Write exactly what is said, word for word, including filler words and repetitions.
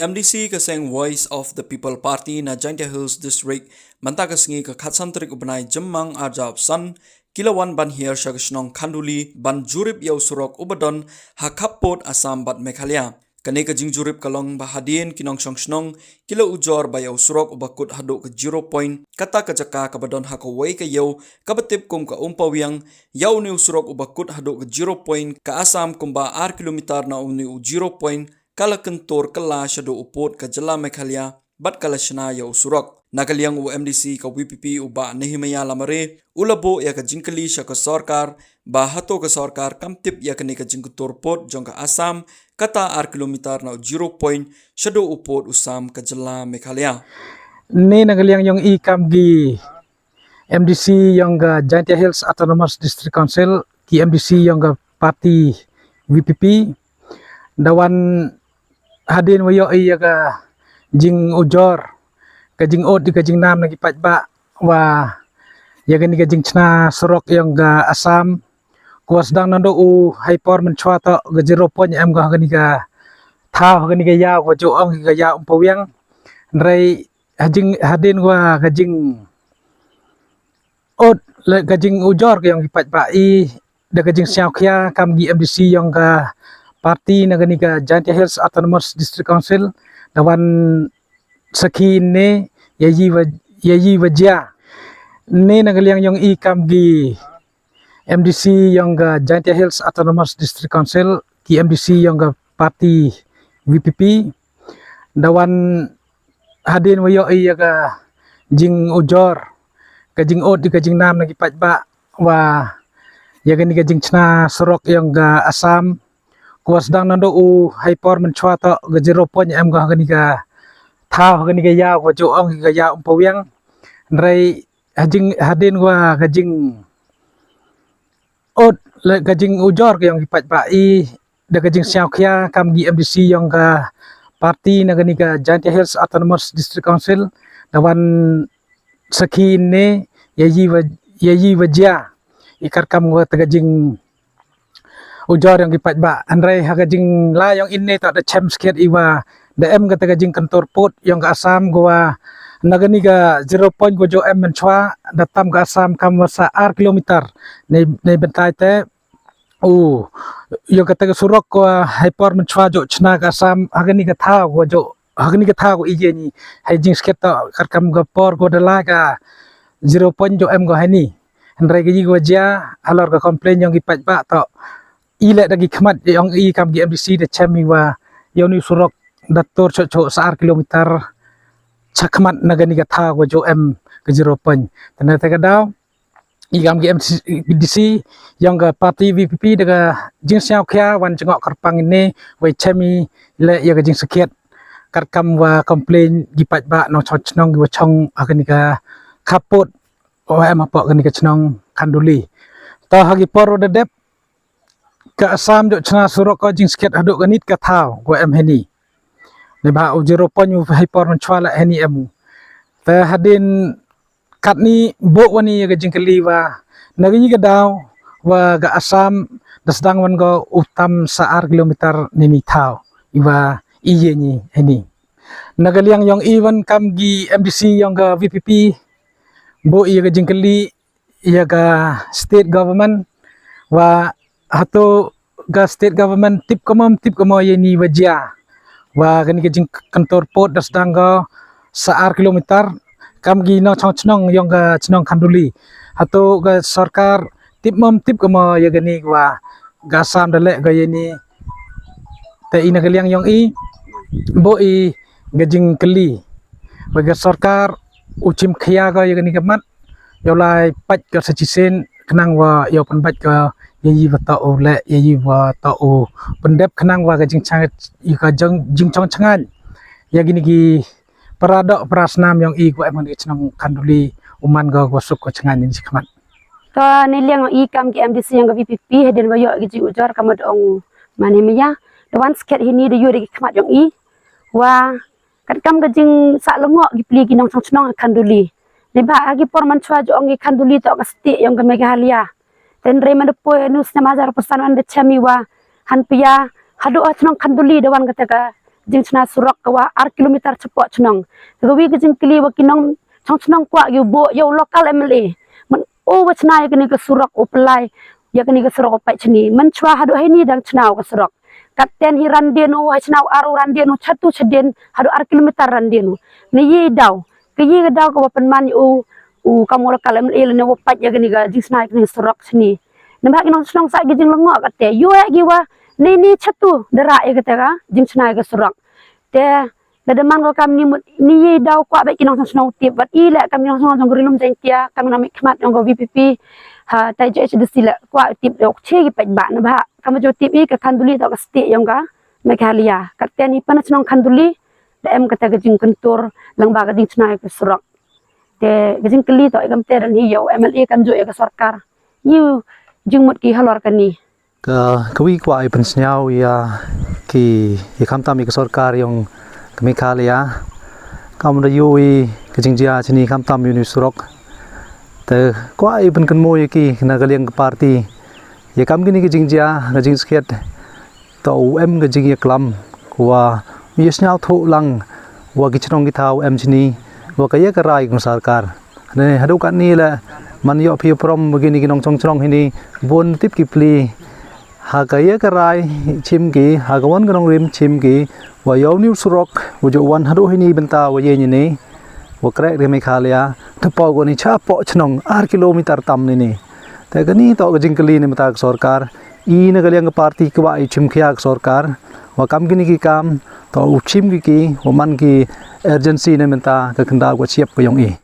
M D C ka seng Voice of the People Party na Jaintia Hills District mynta ka sngi ka khatsan tarik u bnai Jymmang arhajar arphew san ki la wan ban hiar sha ka shnong Khanduli ban jurip ïa u surok uba don ha khappud Assam bad Meghalaya. Kane ka jingjurip ka long ba hadien ki nongshong shnong ki la ujor ba ïa u surok uba kut haduh ka zero point kata ka jaka kaba don ha kawei ka ïew kaba tip kum ka Umpawiang, ïa une u surok uba kut haduh ka zero point ka Assam kumba ar kilometer na une u zero point ka la kyntur kylla shaduh u pud ka jylla Meghalaya bad ka la shna ïa u surok. Na ka liang u M D C ka V P P u Bah Nehemiah Lamare u la buh ïa ka jingkylli sha ka sorkar ba hato ka sorkar kam tip ïa kane ka jingkyntur pud jong ka Assam kata ar kilometer na u zero point shaduh u pud u Sam ka jylla Meghalaya. Ne na ka liang jong i kam ki M D C jong ka Jaintia Hills Autonomous District Council, ki M D C jong ka party V P P, da wan hadien wa ïoh ïa ka jingujor, ka jingud, ka jingnam na ki paidbah wa ïa kane ka jingshna surok jong ka Assam, ko wa sdang naduh u ha i por mynshuwa toh ka zero point em ko ha kane ka thaw, ha kane ka ïaw ko ju ong ka ïaw Umpawiang. Hynrei ha jing, hadien wa ka jing ud, le ka jingujor ka jong ki paidbah i, da ka jingsngewkhia kam ki M D C jong ka party na kane ka Jaintia Hills Autonomous District Council, da wan sakhi ne ïa i wa, ïa i wa jia. Ne na ka liang jong i kam ki M D C jong ka Jaintia Hills Autonomous District Council, ki M D C jong ka party V P P, da wan hadien wa ïoh ïa ka jingujor, ka jingud, ka jingnam na ki paidbah wa ïa kane ka jingshna surok jong ka Assam, ko wa sdang naduh u ha i por mynshuwa toh ka zero point em ko ha kane ka thaw, ha kane ka ïaw ko ju ong ka ïaw Umpawiang. Hynrei ha jing, hadien wa ka jing ud, le ka jingujor ka jong ki paidbah i, da ka jingsngewkhia kam ki M D C jong ka party na kane ka Jaintia Hills Autonomous District Council, da wan sakhi ne ïa i wa, ïa i wa jia, i katkam wa ta ka jing ujor jong ki paidbah. Hynrei ha ka jingla jong i ne toh da chem skhiat i wa da em kata ka jingkyntur pud jong ka Assam ko wa na kane ka zero point ko ju em mynshuwa, da tam ka Assam kam wa sa ar kilometer. Nei, nei bynta te u ïoh kata ka surok ko wa ha i por mynshuwa ju shna ka Assam ha kane ka thaw ko ju, ha kane ka thaw ko i ïa ni. Ha i jingskhiat toh katkam ka por ko da la ka zero point ju em ko ha ni. Hynrei ka i ko wa jia halor ka complain jong ki paidbah toh i leh da ki khmat jong i kam ki M D C da chem i wa ïa une u surok da tur shuh shuh sa ar kilometer sha khmat na kane ka thaw ko ju em ka zero point. Te na kata ka daw i kam ki M D C jong ka party V P P da ka jingsngewkhia wan jngoh kyrpang ne wei chem i leh ïa ka jingsakhiat katkam wa complain ki paidbah nongshong shnong ki wa shong ha kane ka khappud wa em hapoh kane ka shnong Khanduli. Toh ha ki por wa da dep ka Assam ju shna surok ko jingsakhiat haduh ka nit ka thaw ko em ha ni. Neibhah u zero point u ha i por mynshuwa la ha ni em u. Te hadien katni buh wa ni ïa ka jingkylli wa na kane ka daw wa ka Assam da sdang wan ko u tam sa ar kilometer ne ni thaw i wa i ïa ni ha ni. Na ka liang jong i wan kam ki M D C jong ka V P P buh ïa ka jingkylli ïa ka state government wa hato ka state government tip ka mo, tip ka mo ïa ni wa jia wa kane ka jingkyntur pud da sdang ko sa ar kilometer kam ki nongshong shnong jong ka shnong Khanduli. Hato ka sorkar tip mo, tip ka mo ïa kane wa ka Assam da leh ko ïa ni. Te i na ka liang jong i buh i ka jingkylli wa ka sorkar u shim khia ko ïa kane ka mat, ïoh lai pait ko sa shisien khnang wa ïoh pynbeit ko ïa i wa toh u leh, ïa i wa toh u pyndep khnang wa ka jingshong, ïa ka jing, jingshong shngaiñ ïa kine ki para doh para snam jong i ko em ha kane ka shnong Khanduli u man ko wa suk ko shngaiñ ni shi khmat. To na liang jong i kam ki M D C jong ka V P P hadien wa ïoh ki jingujor kam da ong ma Nehemiah, da wan skhet hi ni da ïoh da ki khmat jong i wa katkam ka jingsah lyngngoh ki pli ki nongshong shnong ha Khanduli. Neibhah ha ki por mynshuwa ju ong ki Khanduli toh ka state jong ka Meghalaya. Te hynrei mynta poi ha une u snem arhajar arphew san wan da chem i wa hanpia haduh ha shnong Khanduli da wan kata ka jingshna surok ka wa ar kilometer chapoh chnong. Te ka wi ka jingkylli wa ki nongchong chnong kwah ïa u buh ïa u local M L A. Man u wa shna ïa kane ka surok u pynlai ïa kane ka surok u pait shini. Man chwa haduh heini dang shna u ka surok. Katten hi ran dien u ha shna u ar u ran dien u chatu chaden haduh ar kilometer ran dien u. Ne ïa daw. Ka ïa ka daw ka wa pynman ïa u u kam u local M L A lane wa pait ïa kane ka jingshna ïa kane ka surok shini. Namar ki nongchong chnong sa ki jinglyngngoh kate. Ïoh ïa ki wa ne ne chatu da rah ïa kate ka jingshna ïa ka surok. Te lada man ko kam ni mut ni ïa daw kwah ba ki nongchong chnong tip wat i leh kam ki nongchong chnong jong ka Ri Lum Jaiñtia kam nang mih khmat jong ka V P P. Ha tai J H D C leh kwah tip dok che ki pait ba na ba kam jo tip i ka Khanduli to ka state jong ka Meghalaya. Katten i pan chnong Khanduli da em kata ka jingkyntur lang ba ka jingshna ïa ka surok. Te ka jingkylli to i kam te dan hi ïa u M L A kam ju ïa ka sorkar. Ïa u jingmut ki halor kani. Ka ka wi kwah i pynsñiaw ïa ki ïa khamtam ïa ka sorkar ïong ka Meghalaya. Kam da ïoh i ka jingjia shini khamtam ïa u surok. Te kwah i pynkynmaw ïa ki na ka liang ka party. Ïa kam kini ka jingjia ka jingskhiat. To u em ka jingïaklam wa u ïa sñiawthuh lang wa ki chnong ki thaw em shini wa ka ïa ka rai ka sorkar. Ne haduh katni le man ïoh phi prom wa kini ki nongchong chnong hini bun tip ki pli ha ka ïa ka rai chim ki ha ka wan ka nongrim chim ki wa ïoh u surok wa ju wan haduh hini bynta wa ïa ni wa krek ri Meghalaya te pau ko ni cha poh chnong ar kilometer tam ni ni. Te kani to ka jingkylli ni mynta ka sorkar i na ka liang ka party kwah i chim khia ka sorkar wa kam kini ki kam to u chim ki ki wa man ki urgency ni mynta ka khyndaw ka chiap ka ïong i.